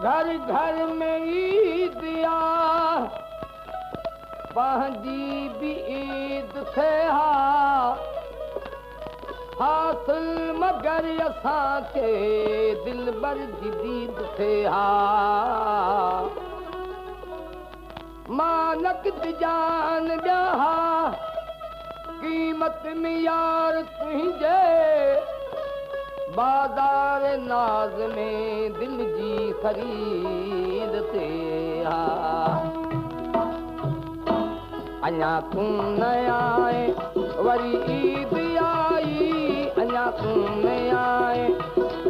घर घर में ईद आ पंहिंजी बि ईद थिए हा हासिल मगर असांखे दिलबर जी दीद थिए हा। मां नक़द जान ॾियां हा क़ीमत में यार तुंहिंजे बाज़ार नाज़ में दिल जी ख़रीद थिए हा। अञा तूं न आए वरी ईद आई, अञा तूं न आए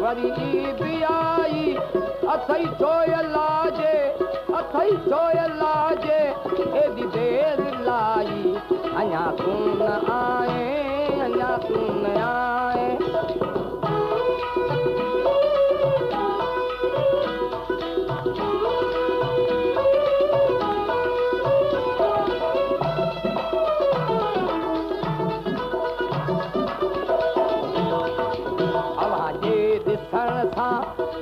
वरी ईद आई, अथई छो अलाजे अथई छो अलाजे एॾी देरि लाई, अञा तूं न आए अञा तूं न आए।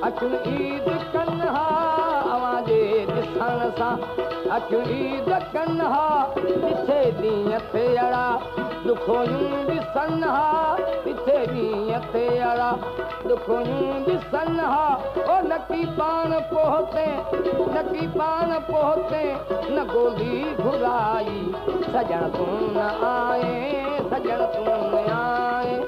अखियुनि ईद कन हा अव्हांजे ॾिसण सां अखियुनि ईद कन हा, किथे ॾींहुं थियड़ा ॾुखोयूं ॾिसनि हा, किथे ॾींहुं थियड़ा ॾुखोयूं ॾिसनि हा। ओ नकी पाण पहुते नकी पाण पहुते न गोली घुराई, सजण तूं न आए सजण तूं न आए।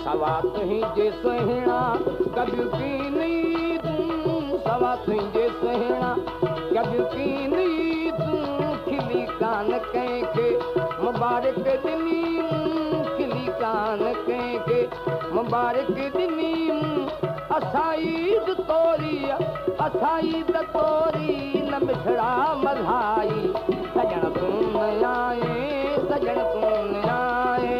सवा तुंहिंजे सुहिणा कबियूं कीन ईदूं, सवा तुंहिंजे सुहिणा कबियूं कीन ईदूं, खिली कान कंहिंखे मुबारक ॾिनी, खिली कान कंहिंखे मुबारक ॾिनी। असां ईद तोरी असां ईद तोरी न मिठड़ा मल्हाई, सजण तूं न आए सजण तूं न आए।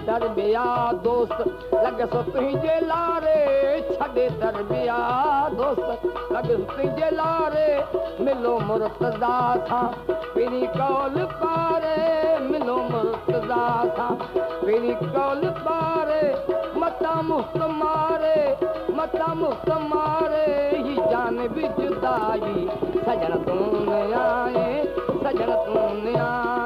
दर ॿिया दोस्त लॻसो तुंहिंजे लारे, छॾे दर ॿिया दोस्त लॻसो तुंहिंजे लारे, मिलो मुर्तज़ा सां पहिरीं कौल पारे, मिलो मुर्तज़ा सां पहिरीं कौल पारे, मतां मुफ़्त मारे मतां मुफ़्त मारे ही जान बि जुदाई, सजण तूं न आए सजण तूं न आए।